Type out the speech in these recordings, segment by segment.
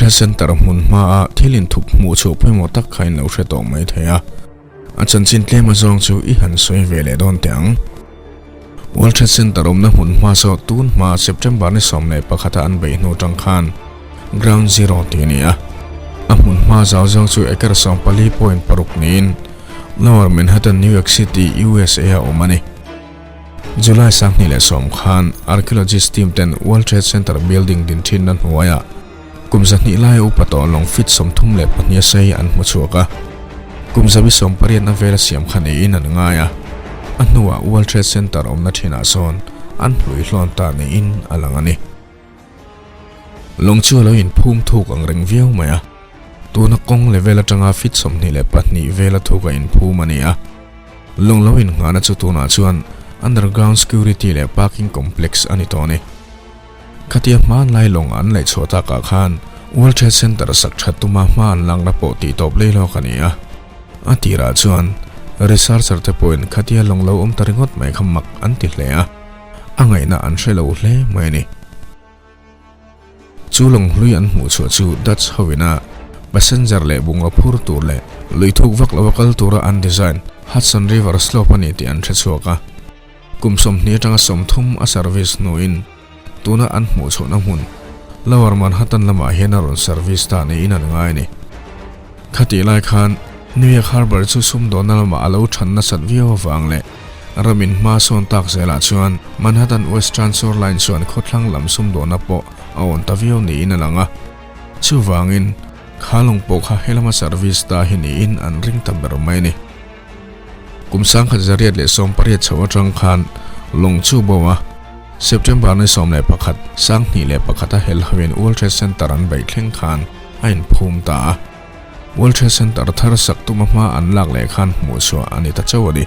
Trade Center hmun hmaa thil inthup hmuh chhuah pawimawh tak kha in lo hre tawh mai thei a. A chanchin tlem azawng chu i han sawi ve leh dawn teh ang. World Trade Center awmna hmun hma saw tun hma September ni 11 a an beih hnu tang khan Ground Zero tih a ni a. A hmun hma zau zawng chu acre 14.6 niin Lower Manhattan, New York City, USA a awm a ni. July 2010 khan archaeologist team ten World Trade Center building din thinna hnuaiah kum 200 lai upa tawh lawng feet 32 a sei an hmu chhuak a. Kum 180 a vela siam kha niin an ngai a. A hnuah World Trade Center awmna thinah sawn an hlui hlawn ta niin a lang a ni. Lawng chu a lo inphum thuk ang reng viau mai a. Tuna kawng level atanga feet 22 vela thuk a inphum a ni a. Lawng lo innghahna chu tunah chuan underground security leh parking complex a ni tawh a ni. Khatia hmanlai lawng an laih chhuah takah khan World Trade Center sak that tuma hma an lakna pawh tih tawp lei lawk a ni a. A tirah chuan researcher te pawhin khatia lawng lo awm ta ringawt mai kha mak an ti hle a, a ngaihna an hre lo hle mai a ni. Chu lawng hlui an hmuh chhuah chu Dutch hoina passenger leh bungraw phur tur leh lui thuk vak lova kal tura an design Hudson River Slope a ni tih an hre chhuak a. Kum 20 atanga 30 a service hnuin tuna an hmuh chhuahna hmun Lower Manhattan lamah hian a rawn service ta niin an ngai a ni. Khatih lai khan New York Harbor chu sumdawnna lamah a lo than nasat viau avang leh ramin hma sawn tak zelah chuan Manhattan Western Shoreline chuan khawthlang lam sumdawnna pawh a awn ta viau niin a lang a. Chuvangin kha lawng pawh kha helama service ta hi niin an ring ta ber mai a ni. Kum 1880 chho atang khan lawng chu bo a, September ni 11, 2001 a hel hoin World Trade Center an beih thleng khan a inphum ta a. World Trade Center thar sak tuma hma an lak leh khan hmuh chhuah a ni ta chauh a ni.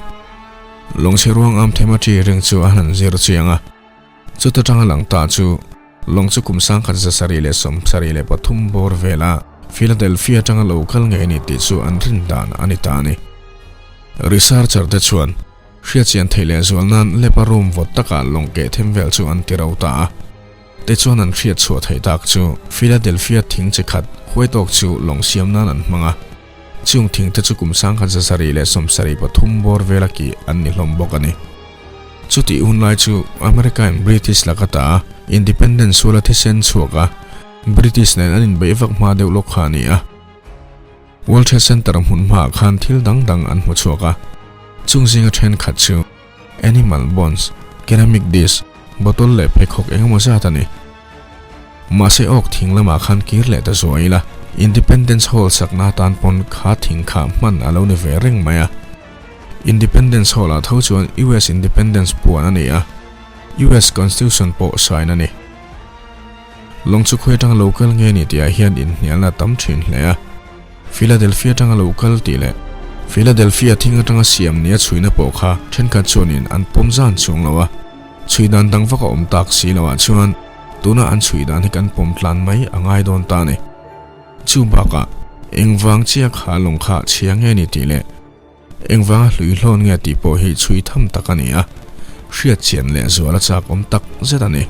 Lawng chhe ruang am thema chi ring chu a han zir chiang a. Chuta tanga lang ta chu lawng chu kum 1773 bawr vela Philadelphia tanga lo kal ngei ni tih chu an rin dan a ni ta a ni. Researcher te chuan hriatchian theih leh zual nan lepa room vawt takah lawng keh them vel chu an ti ro ta a. Tichuan an hriat chhuah theih tak chu Philadelphia thing chi khat huai tawk chu lawng siam nan an hmang a. Chung thing te chu kum 1773 bawr vela ki an ni hlawm bawk a ni. Chutih hun lai chu America in British laka ta a, Independence suala thisen chhuak a, British nen an inbeih vak hma deuh lawk kha a ni a. World Trade Center hmun hmaah khan thil dang dang an hmu chhuak a, chung zinga thenkhat chu animal bones, ceramic disc, bottle leh pheikhawk engemaw zat a ni. Mahse awk thing lamah khan kir leh ta zuai ila, Independence Hall sakna atan pawn kha thing kha hman a lo ni ve reng mai a. Independence Hall ah tho chuan US Independence puan a ni a, US Constitution pawh sign a ni. Lawng chu khawi atanga lo kal nge ni tih ah hian inhnialna a tam thin hle a. Philadelphia atanga lo kal tih leh Philadelphia thing atanga siam nia chhuina pawh kha thenkhat chuanin an pawm zan chuang lo a. Chhui dan dang vak a awm tak si loah chuan tuna an chhui dan hi kan pawm tlan mai a ngai dawn ta a ni. Chu bakah engvang chia kha lawng kha chhia nge ni tih leh engvanga hlui hlawn nge tih pawh hi chhui tham tak a ni a, hriat chian leh zual a chak awm tak zet a ni.